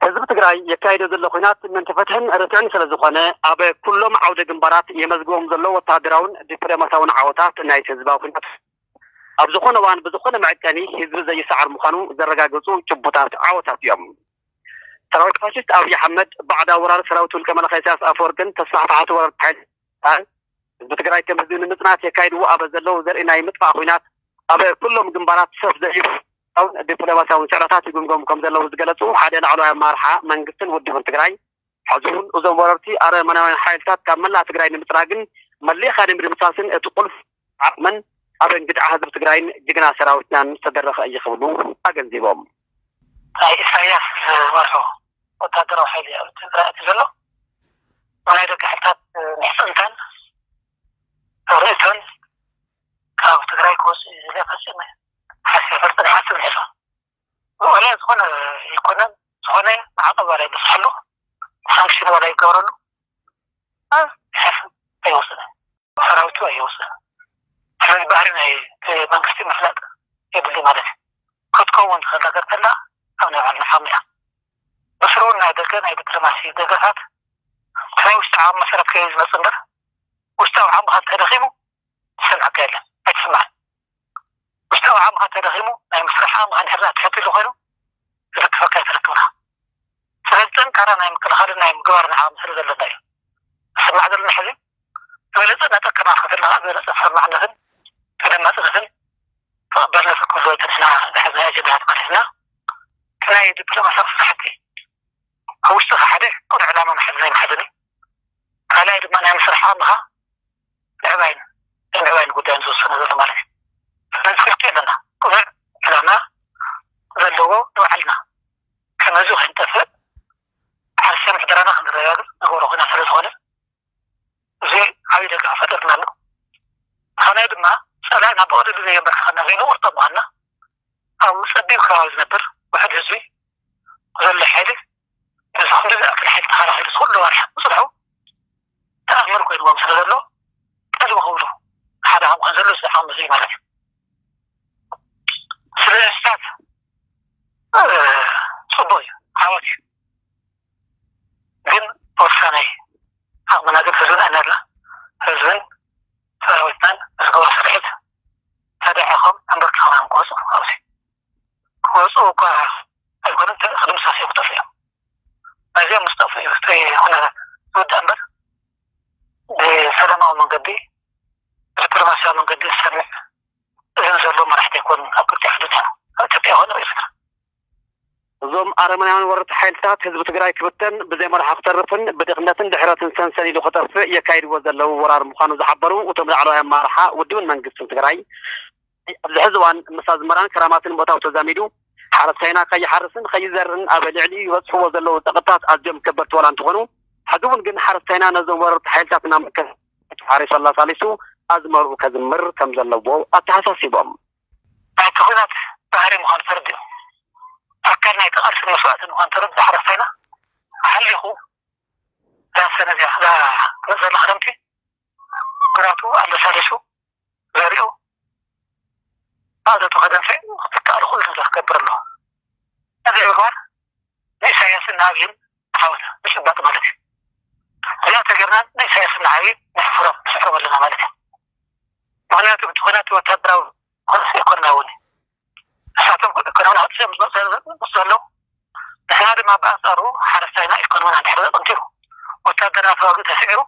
ህዝቢ ትግራይ የካይዶ ዘሎ ኹናት ምእንቲ ፍትሕን ርትዕን ስለ ዝኾነ ኣብ ኩሎም ዓውደ ግንባራት የመዝግቦም ዘሎ ወታደራውን ዲፕሎማሲያውን ዓወታት ናይቲ ህዝባዊ ኹናት ኣብ ዝኾነ እዋን ብዝኾነ መዐቀኒ ህዝቢ ዘይሰዓር ምዃኑ ዘረጋገፁ ጭቡጣት ዓወታት እዮም። ሰራዊት ፋሽስት ኣብይ ኣሕመድ ባዕዳዊ ወራሪ ሰራዊት ውልቀ መላኺ ኢሳያስ ኣፈወርቅን ተስፋሕፋሕቲ ወረርቲ ሓይሊ ህዝቢ ትግራይ ከም ህዝቢ ንምፅናት የካይድዎ ኣብ ዘለዉ ዘርኢ ናይ ምጥፋእ ኹናት ኣብ ኩሎም ግንባራት ሰፍ ዘይብሉ ዲፕሎማሲያውን ስዕረታት ይግምገሙ ከም ዘለዉ ዝገለፁ ሓደ ላዕለዋይ ኣመራርሓ መንግስትን ውድብን ትግራይ ሕዚ እውን እዞም ወረርቲ ኣረመናውያን ሓይልታት ካብ መላእ ትግራይ ንምፅራግን መሊእኻ ንምድምሳስን እቲ ቁልፍ ዓቕምን ኣብ እንግድዓ ህዝቢ ትግራይን ጅግና ሰራዊትናን ዝተደረኸ እዩ ክብሉ ኣገንዚቦም። ናይ ኢሳያስ ዝመርሑ ወታደራዊ ሓይሊ ኣብ ትግራይ እቲ ዘሎ ናይ ደቂ ሓይልታት ምሕፅንታን ርእቶን ካብ ትግራይ ክወፅእ ዝለ ፈፂመ ሓሲፈ ፅንሓት ምሕሶ ወላ ዝኾነ ይኮነን ዝኾነ ማዕቐብ ዋላ ይበፅሐሉ ሳንክሽን ዋላ ይገበረሉ ሓፍ ኣይወፅነ ሰራዊቱ ኣይወፅነ ስለዚ ባህሪ ናይ መንግስቲ ምፍላጥ የብሉ ማለት እዩ ክትከውን ትኽእል ነገር ተላ ኣብ ናይ ባዕልና ሓሙያ ብስሩ ናይ ደገ ናይ ዲፕሎማሲ ደገፋት ናይ ውሽጢ ዓም መሰረት ከየ ዝመፅ እምበር ውሽጣዊ ዓምኻ ተደኺሙ ዝሰምዐካ የለን ኣይትስማዕ ውሽጣዊ ዓምኻ ተደኺሙ ናይ ምስራሕ ዓምኻ ንሕርና ትሕትሉ ኮይኑ ዝደግፈካ ይትረክብና ስለዚ ጠንካራ ናይ ምክልኻልን ናይ ምግባር ንዓ ምስሪ ዘለና እዩ ዝስማዕ ዘለና ሕዚ ዝበለፀ እናጠቀማ ክትለካ ዝበለፀ ተሰማዕነትን ተደማፅነትን ተቐባልነት ክህልዎ ተንሕና ዝሓዝና ኣጀንዳታት ማለት እና ናይ ዲፕሎማሲያዊ ስራሕቲ ኣብ ውሽጥኻ ሓደ ቁኑዕ ዕላማ ምሓዝ ናይ ምሓዝን እዩ ካልኣይ ድማ ናይ ምስራሕ ዓምኻ ምዕባይን ምዕባይን ጉዳይን ዝውስኖ ዘሎ ማለት እዩ ስለዚ ክልቲ ኣለና ቁኑዕ ዕላማ ዘለዎ ንባዕልና ከመዚ ከይንጠፍእ ዓርሰ ምሕደራና ክንረጋግፅ ንገብሮ ኩና ስለ ዝኾነ እዚ ዓብይ ደጋ ፈጠርና ኣሎ ካልኣይ ድማ ፀላእና ብቐደዱ ዘየንበርክኸና ዘይንቑርጠ ምዃንና ኣብ ፀቢብ ከባቢ ዝነብር ውሕድ ህዝቢ ዘሎ ሓይሊ እዚ ክንዲ ዝኣክል ሓይሊ ተኸላኺሉ ዝኩሉ ዋርሕ ምፅንሑ ተኣምር ኮይንዎም ስለ ዘሎ ቀልቢ ክብሉ ሓደ ከም ከዘሎ ዝዓም እዚ ማለት እዩ ስለ ስታት ፅቡቅ እዩ ዓወት እዩ ግን ወሳናይ ዓቕምና ግን ህዝብና እናላ ህዝብን ሰራዊትናን ዝገብሮ ስርሒት ተደዒኾም ኣንበርኪኾም እዮም ክወፁ ኣብዚ ክወፁ እኳ ኣይኮነ ክድምሳስ እዮም ክጠፍ እዮም ነዚኦም ምስ ጠፍ እዩ እቲ ኩነታት ዝወዳእ እምበር ብሰላማዊ መንገዲ ብዲፕሎማሲያዊ መንገዲ ዝሰምዕ እዝን ዘሎ መራሕቲ ኣይኮን ኣብ ክልቲ ዓድታት ኣብ ኢትዮጵያ ይኮነ ኤርትራ እዞም ኣረመናውያን ወረርቲ ሓይልታት ህዝቢ ትግራይ ክብተን ብዘይ መርሓ ክተርፍን ብድኽነትን ድሕረትን ሰንሰን ኢሉ ክጠፍእ የካይድዎ ዘለዉ ወራር ምዃኑ ዝሓበሩ እቶም ላዕለዋይ ኣመራርሓ ውድብን መንግስትን ትግራይ ኣብዚ ሕዚ እዋን ምስ ኣዝመራን ክራማትን ቦታው ተዛሚዱ ሓረስታይና ከይሓርስን ከይዘርዕን ኣብ ልዕሊኡ ይበፅሕዎ ዘለዉ ፀቕጥታት ኣዝዮም ከበድቲ ዋላ እንትኾኑ ሕዚ እውን ግን ሓረስታይና ነዞም ወረርቲ ሓይልታት እናመከተ ሓሪሱ ኣላሳሊሱ ኣዝመርኡ ከዝምር ከም ዘለዎ ኣተሓሳሲቦም። ናይቲ ኩናት ባህሪ ምዃኑ ተረዲኡ ኣካል ናይቲ ቃልሲ መስዋእቲ ምዃኑ ተረዲኡ ሓረስታይና ሓሊኹ እዛ ሰነ እዚኣ እዛ ትመፅእ ዘላ ክረምቲ ግራቱ ኣለሳሊሱ ዘሪኡ ማእቶቱ ከደንፍዕ ዝከኣል ኩሉ ነገር ክገብር ኣለዎ። ነዚ ምግባር ንኢሳያስን ንኣብይን ሓወት ምጭባጥ ማለት እዩ። እዚኣ ተገርና ንኢሳያስን ንዓብይን ንሕፍሮም ንስሕሮም ኣለና ማለት እዩ። ምክንያቱ እቲ ኩናት ወታደራዊ ኮርስ ኢኮኖሚያዊ እውን እዩ። ንሳቶም ኢኮኖሚ ንክፅኦም ዝመፁ ዘለዉ ንሕና ድማ ብኣንፃሩ ሓረስታይና ኢኮኖሚና እንድሕር ዘጠንኪሩ ወታደራዊ ተዋጊኡ ተስዒሩ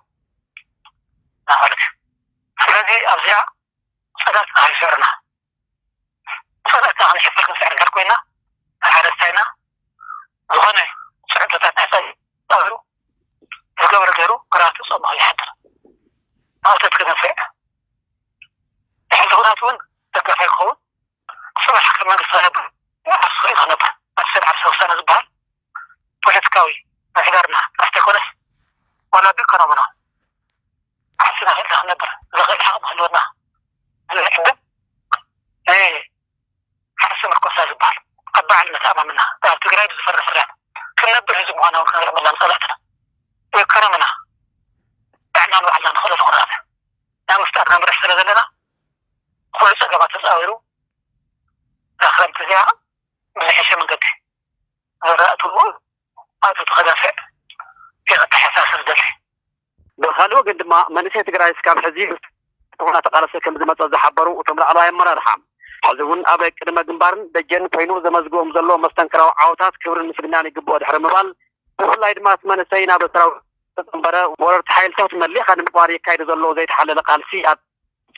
ማለት እዩ። ስለዚ ኣብዚኣ ፀላእትና ኣይስዕርና። ፀላእትና ክንሕፍር ክንስዕር እንድሕር ኮይና ሓረስታይና ዝኾነ ፅዕንቶታት ናይ ፀላእሩ ዝገበረ ገይሩ ግራቱ ፀምኦ ይሓድር። ማእቶት ክነፍዕ ንሕዚ ኩናት እውን ደገፍ ኣይክኸውን ፅባሕ ከም መንግስቲ ክነብር ዓርሱ ክእል ክነብር ኣሰብ ዓርሰ ውሳነ ዝበሃል ፖለቲካዊ ምሕዳርና ጥራሕ ተይኮነስ ዋላ ብኢኮኖሚና ዓርስና ክእል ክነብር ዘኽእል ዓቕሚ ክህልወና ዝብል ዕድል ናይ ዓርሰ ምርኮሳ ዝበሃል ኣብ ባዕልና ተኣማምና ኣብ ትግራይ ብዝፈርሕ ፍርያት ክንነብር ህዝቢ ምዃና እውን ክነርኢ ምህላና ፀላእትና ኢኮኖሚና ባዕልና ንባዕልና ንኽእሎ ዝኾነ ናይ ምፍጣር መምርሒ ስለ ዘለና ኩሉ ፀገማት ተፃዊሩ እዛ ክረምቲ እዚኣ ብዝሐሸ መንገዲ ዝረእትሉ ኣቶ ተኸዳፍዕ የቀተሓሳስብ ደሊ። ብኻልእ ወገን ድማ መንእሰይ ትግራይ እስካብ ሕዚ ተኾና ተቃለሰ ከም ዝመፀ ዝሓበሩ እቶም ላዕለዋይ ኣመራርሓ ሕዚ እውን ኣብ ቅድመ ግንባርን ደጀን ኮይኑ ዘመዝግቦም ዘሎ መስተንክራዊ ዓወታት ክብርን ምስግናን ይግብኦ ድሕሪ ምባል ብፍላይ ድማ እቲ መንእሰይ ናብ ሰራዊት ተፀንበረ ወረርቲ ሓይልታት መሊኻ ንምግባር የካይዶ ዘሎ ዘይተሓለለ ቃልሲ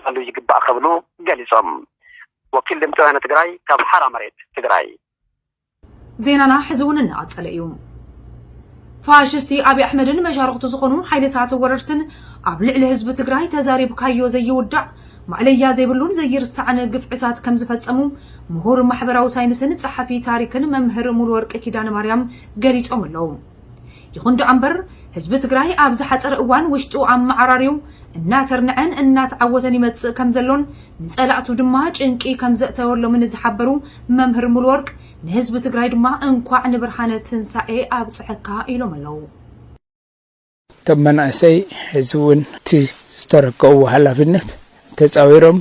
ኣሉ ይግባእ ክብሉ ገሊፆም። ወኪል ድምፂ ወያነ ትግራይ ካብ ሓራ መሬት ትግራይ። ዜናና ሕዚ እውን እናቐጸለ እዩ። ፋሽስቲ ኣብይ ኣሕመድን መሻርኽቱ ዝኾኑ ሓይልታት ወረርትን ኣብ ልዕሊ ህዝቢ ትግራይ ተዛሪብካዮ ዘይውዳእ ማዕለያ ዘይብሉን ዘይርሳዕን ግፍዕታት ከም ዝፈጸሙ ምሁር ማሕበራዊ ሳይንስን ጸሓፊ ታሪክን መምህር ሙሉወርቅ ኪዳነ ማርያም ገሊጾም ኣለዉ። ይኹን ደኣ እምበር ህዝቢ ትግራይ ኣብ ዝሓጸረ እዋን ውሽጡ ኣመዓራርዩ እናተርንዐን እናተዓወተን ይመጽእ ከም ዘሎን ንጸላእቱ ድማ ጭንቂ ከም ዘእተወሎምን ዝሓበሩ መምህር ሙሉወርቅ ንህዝቢ ትግራይ ድማ እንኳዕ ንብርሃነ ትንሳኤ ኣብጽሐካ ኢሎም ኣለዉ። እቶም መናእሰይ ሕዚ እውን እቲ ዝተረከብዎ ሓላፍነት ተፃዊሮም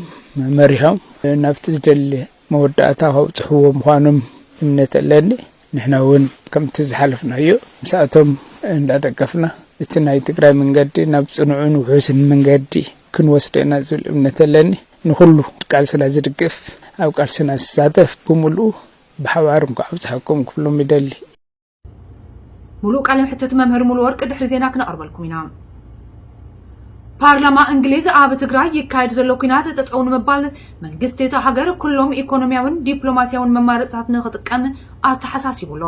መሪሖም ናብቲ ዝደሊ መወዳእታ ከብፅሕዎ ምዃኖም እምነት ኣለኒ። ንሕና እውን ከምቲ ዝሓለፍናዮ ምስኣቶም እንዳደገፍና እቲ ናይ ትግራይ መንገዲ ናብ ፅኑዕን ውሑስን መንገዲ ክንወስዶ ኢና ዝብል እምነት ኣለኒ። ንኹሉ ቃልስና ዝድግፍ ኣብ ቃልስና ዝሳተፍ ብምልኡ ብሓባር እንኳዕ ኣብፅሐኩም ክብሎም ይደሊ። ሙሉእ ቃለ መሕትት መምህር ሙሉወርቅ ድሕሪ ዜና ክነቕርበልኩም ኢና። ፓርላማ እንግሊዝ ኣብ ትግራይ ይካየድ ዘሎ ኲናት ጠጠው ንምባል መንግስቲ እታ ሃገር ኩሎም ኢኮኖሚያውን ዲፕሎማሲያውን መማረፅታት ንኽጥቀም ኣተሓሳሲቡ ኣሎ።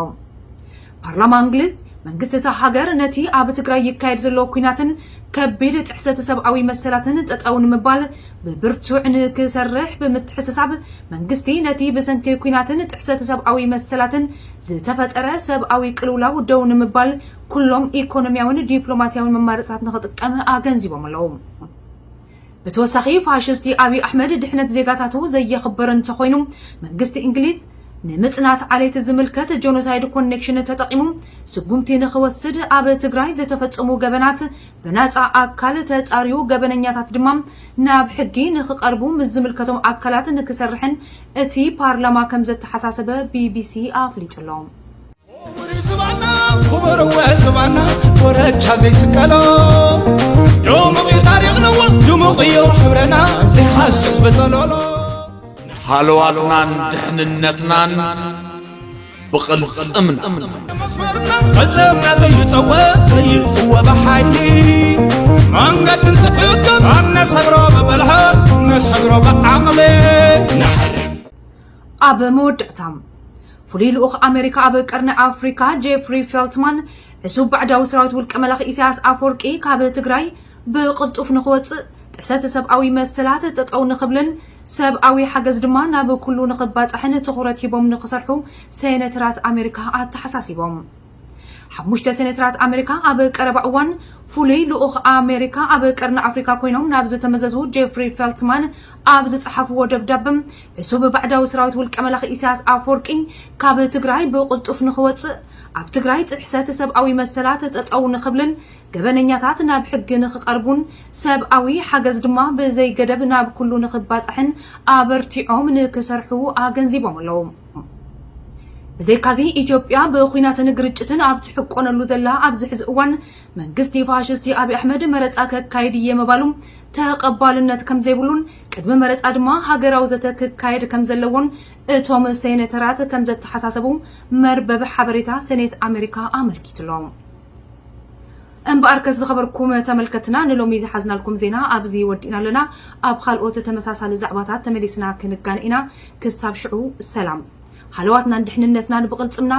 ፓርላማ እንግሊዝ መንግስቲ እታ ሃገር ነቲ ኣብ ትግራይ ይካየድ ዘሎ ኲናትን ከቢድ ጥሕሰት ሰብኣዊ መሰላትን ጠጠው ንምባል ብብርቱዕ ንክሰርሕ ብምትሕስሳብ መንግስቲ ነቲ ብሰንኪ ኲናትን ጥሕሰት ሰብኣዊ መሰላትን ዝተፈጠረ ሰብኣዊ ቅልውላው ደው ንምባል ኩሎም ኢኮኖሚያውን ዲፕሎማሲያውን መማረፅታት ንኽጥቀም ኣገንዚቦም ኣለዉ። ብተወሳኺ ፋሽስቲ ኣብይ ኣሕመድ ድሕነት ዜጋታቱ ዘየኽብር እንተኾይኑ መንግስቲ እንግሊዝ ንምፅናት ዓሌት ዝምልከት ጆኖሳይድ ኮኔክሽን ተጠቒሙ ስጉምቲ ንኽወስድ ኣብ ትግራይ ዝተፈፀሙ ገበናት ብናፃ ኣካል ተፃርዩ ገበነኛታት ድማ ናብ ሕጊ ንኽቐርቡ ምስ ዝምልከቶም ኣካላት ንክሰርሕን እቲ ፓርላማ ከም ዘተሓሳሰበ ቢቢሲ ኣፍሊጡ ኣሎ። ዝባና ወረቻ ዘይስቀሎ ድሙቕ እዩ ታሪኽና ድሙቕ እዩ ሕብረና ዘይሓስስ በጸሎሎ ሃለዋትናን ድሕንነትናን ብቕልጽምና መስመርና ፈጸምና ዘይጠወ ዘይጥወ ብሓይሊ መንገድን ትዕቅብ ኣነሰግሮ ብብልሓት ነሰግሮ ብዓቕሊ ኣብ መወዳእታ ፍሉይ ልኡኽ ኣሜሪካ ኣብ ቀርኒ ኣፍሪካ ጄፍሪ ፌልትማን ዕሱብ ባዕዳዊ ሰራዊት ውልቀ መላኺ ኢሳያስ ኣፈወርቂ ካብ ትግራይ ብቕልጡፍ ንኽወፅእ ጥሕሰት ሰብኣዊ መሰላት ጠጠው ንኽብልን ሰብኣዊ ሓገዝ ድማ ናብ ኩሉ ንኽባፃሕን ትኹረት ሂቦም ንኽሰርሑ ሴኔተራት ኣሜሪካ ኣተሓሳሲቦም። ሓሙሽተ ሴኔተራት ኣሜሪካ ኣብ ቀረባ እዋን ፍሉይ ልኡኽ ኣሜሪካ ኣብ ቀርኒ ኣፍሪካ ኮይኖም ናብ ዝተመዘዙ ጄፍሪ ፌልትማን ኣብ ዝፀሓፍዎ ደብዳበ ዕሱብ ባዕዳዊ ሰራዊት ውልቀ መላኺ ኢሳያስ ኣፈወርቂ ካብ ትግራይ ብቕልጡፍ ንኽወፅእ ኣብ ትግራይ ጥሕሰት ሰብኣዊ መሰላት ጠጠው ንኽብልን ገበነኛታት ናብ ሕጊ ንኽቐርቡን ሰብኣዊ ሓገዝ ድማ ብዘይገደብ ናብ ኩሉ ንኽባፃሕን ኣበርቲዖም ንክሰርሑ ኣገንዚቦም ኣለዉ። ብዘይካዚ ኢትዮጵያ ብኹናትን ግርጭትን ኣብ ትሕቆነሉ ዘላ ኣብዚ ሕዚ እዋን መንግስቲ ፋሽስቲ ኣብይ ኣሕመድ መረፃ ከካይድ እየ ምባሉ ተቐባልነት ከም ዘይብሉን ቅድሚ መረፃ ድማ ሃገራዊ ዘተ ክካየድ ከም ዘለዎን እቶም ሴኔተራት ከም ዘተሓሳሰቡ መርበብ ሓበሬታ ሴኔት ኣሜሪካ ኣመልኪቱ ኣሎ። እምበኣርከስ ዝኸበርኩም ተመልከትና ንሎሚ ዝሓዝናልኩም ዜና ኣብዚ ወዲእና ኣለና። ኣብ ካልኦት ተመሳሳሊ ዛዕባታት ተመሊስና ክንጋን ኢና። ክሳብ ሽዑ ሰላም። ሃለዋትናን ድሕንነትናን ብቕልጽምና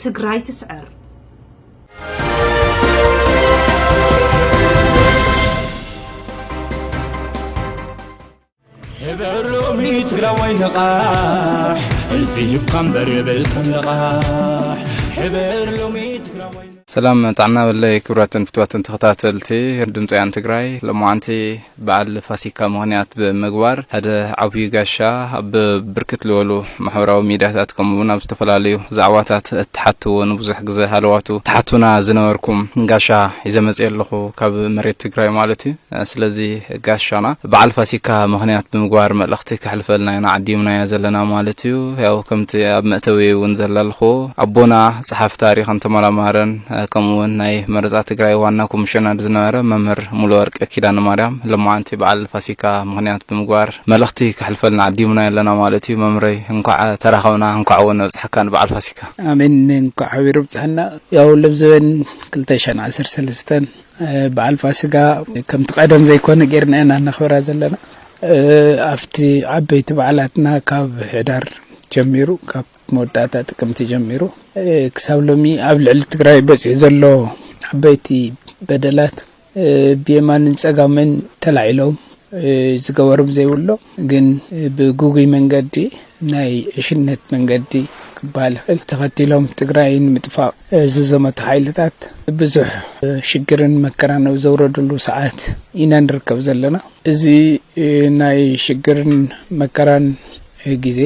ትግራይ ትስዕር። ሕበር ሎሚ ትግራዋይ ንቓሕ እልፊ ሂብካ እምበር የብልካን ልቓሕ። ሕበር ሎሚ ትግራዋይ ሰላም ጥዕና በለይ ክቡራትን ፍትዋትን ተኸታተልቲ ድምፂ ወያን ትግራይ። ሎማዓንቲ በዓል ፋሲካ ምኽንያት ብምግባር ሓደ ዓብዩ ጋሻ ኣብ ብርክት ዝበሉ ማሕበራዊ ሚድያታት ከምኡ እውን ኣብ ዝተፈላለዩ ዛዕባታት እትሓትዎ ንብዙሕ ግዘ ሃለዋቱ ትሓቱና ዝነበርኩም ጋሻ ሒዘ መፅየ ኣለኹ ካብ መሬት ትግራይ ማለት እዩ። ስለዚ ጋሻና በዓል ፋሲካ ምኽንያት ብምግባር መልእኽቲ ከሕልፈልና ኢና ዓዲምናዮ ዘለና ማለት እዩ። ያው ከምቲ ኣብ መእተዊ እውን ዘላልኹ ኣቦና ጸሓፊ ታሪኽን ተመራማርን ከምኡ እውን ናይ መረጻ ትግራይ ዋና ኮሚሽነር ዝነበረ መምህር ሙሉወርቅ ኪዳነ ማርያም ሎማዓንቲ በዓል ፋሲካ ምኽንያት ብምግባር መልእኽቲ ከሕልፈልና ዓዲምናዮ ኣለና ማለት እዩ። መምህረይ እንኳዕ ተራኸብና እንኳዕ እውን ኣብጽሓካ ንበዓል ፋሲካ። ኣሜን። እንኳዕ ሓቢሩ ብጽሐና። ያው ለብዘበን ክልተ ሽሕን ዓሰርተ ሰለስተን በዓል ፋሲጋ ከምቲ ቀደም ዘይኮነ ጌርና ኢና ነኽብራ ዘለና። ኣብቲ ዓበይቲ በዓላትና ካብ ሕዳር ጀሚሩ፣ ካብ መወዳእታ ጥቅምቲ ጀሚሩ፣ እ፣ ክሳብ ሎሚ ኣብ ልዕሊ ትግራይ በፂሑ ዘሎ ዓበይቲ በደላት፣ እ፣ ብየማንን ጸጋምን ተላዒሎም፣ እ፣ ዝገበሮም ዘይብሎ፣ ግን፣ እ፣ ብግጉይ መንገዲ፣ ናይ ዕሽነት መንገዲ ክበሃል ይኽእል፣ ተኸቲሎም ትግራይ ንምጥፋእ፣ እ፣ ዝዘመቱ ሓይልታት ብዙሕ፣ እ፣ ሽግርን መከራን ኣብ ዘውረድሉ ሰዓት ኢና ንርከብ ዘለና። እዚ፣ እ፣ ናይ ሽግርን መከራን፣ እ፣ ግዜ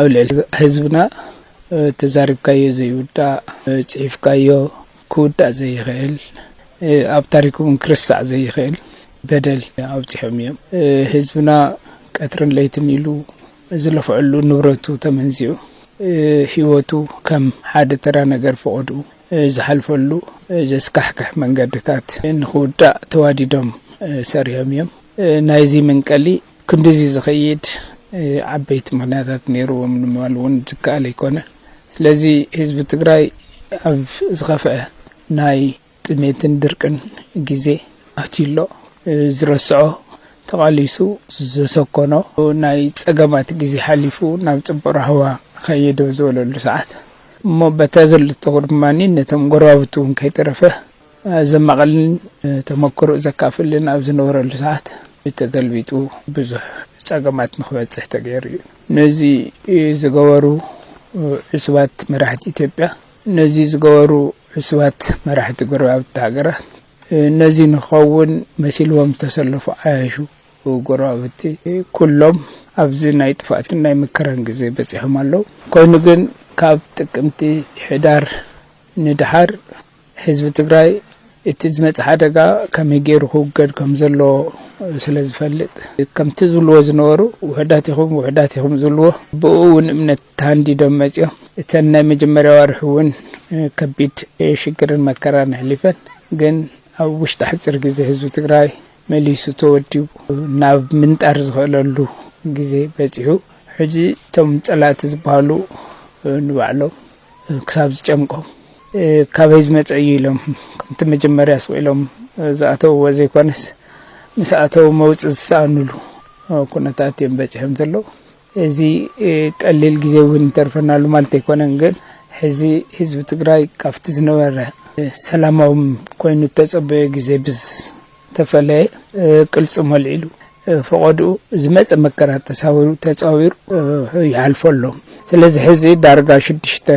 ኣብ ልዕሊ ህዝብና፣ እ፣ ተዛሪብካዮ ዘይውዳእ፣ እ፣ ጽሒፍካዮ ክውዳእ ዘይኽእል፣ እ፣ ኣብ ታሪክ እውን ክርሳዕ ዘይኽእል በደል ኣብፂሖም እዮም። እ፣ ህዝብና ቀትርን ለይትን ኢሉ ዝለፍዐሉ ንብረቱ ተመንዚዑ፣ እ፣ ህይወቱ ከም ሓደ ተራ ነገር ፈቐድኡ፣ እ፣ ዝሓልፈሉ፣ እ፣ ዘስካሕክሕ መንገድታት ንኽውዳእ ተዋዲዶም፣ እ፣ ሰሪሖም እዮም። እ፣ ናይዚ መንቀሊ ክንድዚ ዝኸይድ፣ እ፣ ዓበይቲ ምኽንያታት ነይርዎም ንምባል እውን ዝከኣል ኣይኮነን። ስለዚ ህዝቢ ትግራይ ኣብ ዝኸፍአ ናይ ጥሜትን ድርቅን ግዜ ኣትዩ ኣሎ። እ፣ ዝረስዖ ተቓሊሱ ዘሰኮኖ ናይ ጸገማት ግዜ ሓሊፉ ናብ ጽቡቕ ራህዋ ኸይድ ኣብ ዝበለሉ ሰዓት፣ እሞ በታ ዘለቶ ድማ ነቶም ጎረባብቱ እውን ከይተረፈ ዘማቕልን ተመክሮ ዘካፍልን ኣብ ዝነበረሉ ሰዓት፣ ተገልቢጡ ብዙሕ ጸገማት ንኽበጽሕ ተገይሩ እዩ። ነዚ ዝገበሩ ዕሱባት መራሕቲ ኢትዮጵያ፣ ነዚ ዝገበሩ ዕሱባት መራሕቲ ጎረባብቲ ሃገራት፣ ነዚ ንኸውን መሲልዎም ዝተሰለፉ ዓያሹ ጎረባብቲ፣ ኩሎም ኣብዚ ናይ ጥፍኣትን ናይ መከራን ግዜ በጺሖም ኣለዉ። ኮይኑ ግን ካብ ጥቅምቲ፣ ሕዳር ንደሓር ህዝቢ ትግራይ እቲ ዝመጽእ ሓደጋ ከመይ ገይሩ ክውገድ ከም ዘለዎ ስለ ዝፈልጥ፣ ከምቲ ዝብልዎ ዝነበሩ፣ ውሑዳት ኢኹም፣ ውሑዳት ኢኹም ዝብልዎ፣ ብኡ እውን እምነት ተሃንዲዶም መጺኦም። እተን ናይ መጀመርያ ኣዋርሕ እውን ከቢድ ሽግርን መከራን ኣሕሊፈን፣ ግን ኣብ ውሽጢ ሓጺር ግዜ ህዝቢ ትግራይ መሊሱ ተወዲቡ ናብ ምንጣር ዝኽእለሉ ግዜ በጺሑ። ሕጂ እቶም ጸላእቲ ዝበሃሉ ንባዕሎም ክሳብ ዝጨንቆም፣ ካበይ ዝመጸ እዩ ኢሎም፣ ከምቲ መጀመርያ ስቕ ኢሎም ዝኣተውዎ ዘይኮነስ፣ ምስ ኣተው መውጽኢ ዝሰኣኑሉ ኩነታት እዮም በጺሖም ዘለዉ። እዚ ቀሊል ግዜ እውን ይተርፈናሉ ማለት ኣይኮነን፣ ግን ሕዚ ህዝቢ ትግራይ ካብቲ ዝነበረ ሰላማዊ ኮይኑ እተጸበዮ ግዜ ብዝተፈለየ ቅልጽሙ ኣልዒሉ፣ ፈቐድኡ ዝመጸ መከራ ተሳዊሩ፣ ተጻዊሩ ይሓልፎ ኣሎ። ስለዚ ሕዚ ዳርጋ ሽዱሽተ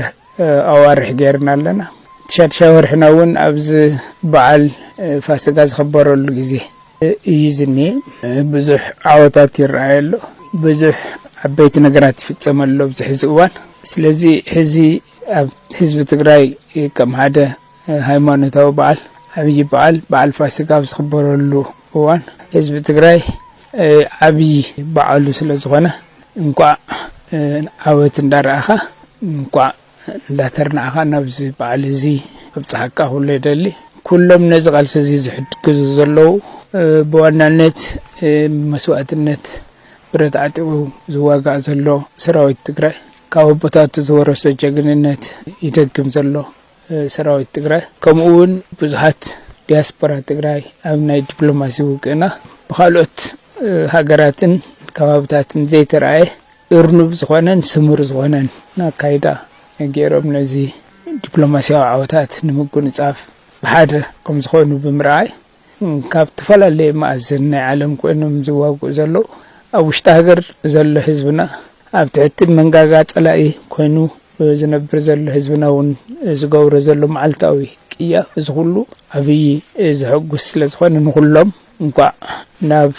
ኣዋርሕ ገይርና ኣለና። እቲ ሻድሻይ ወርሕና እውን ኣብዚ በዓል ፋሲጋ ዝኽበረሉ ግዜ እዩ ዝኒኤ። ብዙሕ ዓወታት ይረኣይ ኣሎ። ብዙሕ ዓበይቲ ነገራት ይፍጸም ኣሎ ኣብዚ ሕዚ እዋን። ስለዚ ሕዚ ኣብ ህዝቢ ትግራይ ከም ሓደ ሃይማኖታዊ በዓል፣ ዓብዪ በዓል፣ በዓል ፋሲጋ ኣብ ዝኽበረሉ እዋን፣ ህዝቢ ትግራይ ዓብዪ በዓሉ ስለ ዝኾነ፣ እንኳዕ ዓወት እንዳረኣኻ፣ እንኳዕ እንዳተርናዕኻ ናብዚ በዓል እዚ ኣብጽሓካ ክብሎ ይደሊ። ኩሎም ነዚ ቃልሲ እዚ ዝሕግዙ ዘለዉ፣ እ፣ ብዋናነት፣ እ፣ መስዋእትነት ብረት ዓጢቑ ዝዋጋእ ዘሎ ሰራዊት ትግራይ፣ ካብ ኣቦታቱ ዝወረሶ ጀግንነት ይደግም ዘሎ፣ እ፣ ሰራዊት ትግራይ፣ ከምኡ እውን ብዙሓት ዲያስፖራ ትግራይ ኣብ ናይ ዲፕሎማሲ ውግእና ብኻልኦት፣ እ፣ ሃገራትን ከባብታትን ዘይተረኣየ እርኑብ ዝኾነን ስሙር ዝኾነን ኣካይዳ ገይሮም ነዚ ዲፕሎማስያዊ ዓወታት ንምጉንጻፍ ብሓደ ከም ዝኾኑ ብምርኣይ፣ ካብ ዝተፈላለየ መኣዝን ናይ ዓለም ኮይኖም ዝዋግኡ ዘለዉ፣ ኣብ ውሽጢ ሃገር ዘሎ ህዝብና፣ ኣብ ትሕቲ መንጋጋ ጸላኢ ኮይኑ ዝነብር ዘሎ ህዝብና እውን ዝገብሮ ዘሎ መዓልታዊ ቅያ፣ እዚ ኩሉ ዓብዪ ዘሐጉስ ስለ ዝኾነ፣ ንኹሎም እንኳዕ ናብ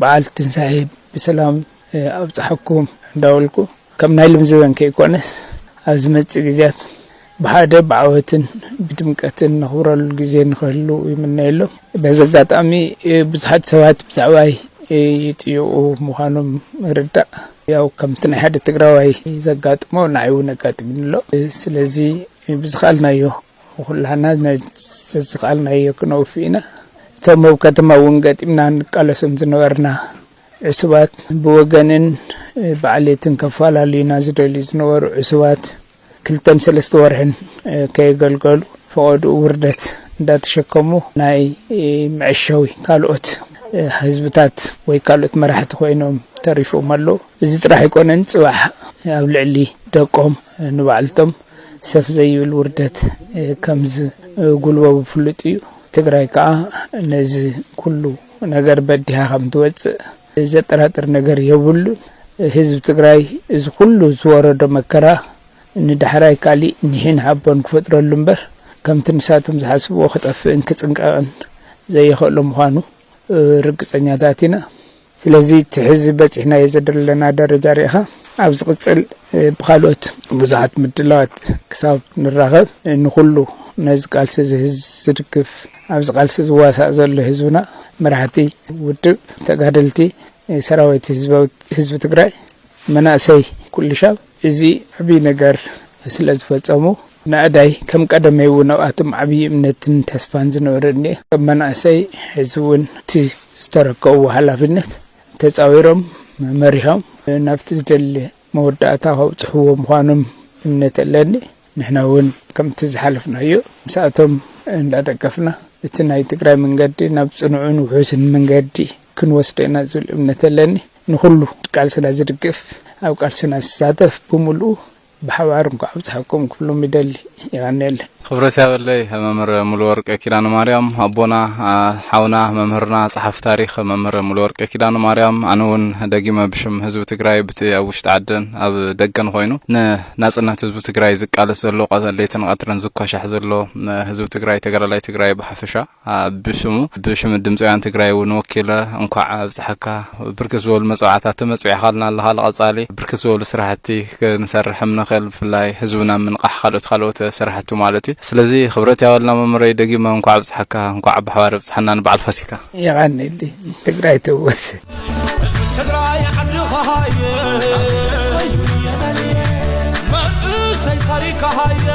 በዓል ትንሳኤ ብሰላም፣ እ፣ ኣብጽሓኩም እንዳበልኩ፣ ከም ናይ ልምዝበን ከይኮነስ፣ ኣብ ዝመጽእ ግዜያት ብሓደ ብዓወትን ብድምቀትን ነኽብረሉ ግዜ ንኽህሉ ይምነየሎም። በዚ ኣጋጣሚ፣ እ፣ ብዙሓት ሰባት ብዛዕባይ፣ እ፣ ይጥይቑ ምዃኖም ይርዳእ። ያው ከምቲ ናይ ሓደ ትግራዋይ ዘጋጥሞ ንዓይ እውን ኣጋጢሙኒ ኣሎ። እ፣ ስለዚ ብዝኸኣልናዮ ኩላህና ነ-፣ ዝኸኣልናዮ ክነውፍእ ኢና። እቶም ኣብ ከተማ እውን ገጢምና ንቃለሶም ዝነበርና ዕሱባት፣ ብወገንን ብዓሌትን ከፈላልዩና ዝደልዩ ዝነበሩ ዕሱባት፣ ክልተን ሰለስተ ወርሕን ከየገልገሉ፣ ፈቐድኡ ውርደት እንዳተሸከሙ፣ ናይ መዐሸዊ ካልኦት ህዝብታት ወይ ካልኦት መራሕቲ ኮይኖም ተሪፎም ኣለዉ። እዚ ጥራሕ ኣይኮነን፣ ጽባሕ ኣብ ልዕሊ ደቆም ንባዕልቶም ሰፍ ዘይብል ውርደት ከም ዝጉልበቡ ፍሉጥ እዩ። ትግራይ ከዓ ነዚ ኩሉ ነገር በዲሃ ከም ትወፅእ ዘጠራጥር ነገር የብሉን። ህዝቢ ትግራይ እዚ ኩሉ ዝወረዶ መከራ ንዳሕራይ ካሊእ ኒሕን ሓቦን ክፈጥረሉ እምበር ከምቲ ንሳቶም ዝሓስብዎ ክጠፍእን ክፅንቀቕን ዘይኽእሎ ምዃኑ ርግፀኛታት ኢና። ስለዚ እቲ ሕዚ በፂሕናዮ ዘለና ደረጃ ርኢኻ ኣብ ዝቕፅል ብካልኦት ብዙሓት ምድላዋት ክሳብ ንራኸብ ንኹሉ ነዚ ቃልሲ እዚ ህዝ- ዝድግፍ ኣብዚ ቃልሲ ዝዋሳእ ዘሎ ህዝብና መራሕቲ ውድብ ተጋደልቲ ሰራዊት ህዝባዊ ህዝቢ ትግራይ መናእሰይ ኩሉ ሻብ እዚ ዓብዪ ነገር ስለ ዝፈጸሙ ናእዳይ ከም ቀደመይ እውን ኣብኣቶም ዓብዪ እምነትን ተስፋን ዝነበረኒ እየ። ከም መናእሰይ ሕዚ እውን እቲ ዝተረከብዎ ሓላፍነት ተጻዊሮም መሪሖም ናብቲ ዝደሊ መወዳእታ ከብጽሕዎ ምዃኖም እምነት ኣለኒ። ንሕና እውን ከምቲ ዝሓለፍናዮ ምስኣቶም እንዳደገፍና እቲ ናይ ትግራይ መንገዲ ናብ ጽኑዕን ውሑስን መንገዲ ክንወስዶ ኢና ዝብል እምነት ኣለኒ። ንኹሉ ቃልስና ዝድግፍ ኣብ ቃልስና ዝሳተፍ ብምልኡ ብሓባር እንኳዕ ኣብፅሓኩም ክብሎም ይደሊ። ይቐንየለይ። ክብረት ያበለይ መምህር ሙሉ ወርቅ ኪዳነ ማርያም ኣቦና፣ አ፣ ሓውና መምህርና ጸሓፊ ታሪኽ መምህር ሙሉ ወርቅ ኪዳነ ማርያም፣ ኣነ እውን ደጊመ ብሽም ህዝቢ ትግራይ ብቲ ኣብ ውሽጢ ዓድን ኣብ ደገን ኮይኑ ንናጽነት ህዝቢ ትግራይ ዝቃለስ ዘሎ ቀ- ለይትን ቀትርን ዝኳሻሕ ዘሎ ም- ህዝቢ ትግራይ ተጋዳላይ ትግራይ ብሓፈሻ አ፣ ብሽሙ ብሽም ድምፃውያን ትግራይ እውን ወኪለ እንኳዕ ኣብፀሐካ። ብርክት ዝበሉ መፅዋዕታት ተመፅዊዕካልና ኣለካ። ንቐፃሊ ብርክት ዝበሉ ስራሕቲ ክንሰርሕ ንኽእል፣ ብፍላይ ህዝብና ምንቃሕ ካልኦት ካልኦት ስራሕቲ ማለት እዩ። ስለዚ ክብረት ያበልና መምህረይ፣ ደጊመ እንኳዕ ኣብፀሐካ፣ እንኳዕ ብሓባር ኣብፀሐና ንበዓል ፋሲካ። የቐንየለይ። ትግራይ ትወስ። ህዝቢ ትግራይ ዓድኻ ሃየ፣ መንእሰይ ታሪኻ ሃየ።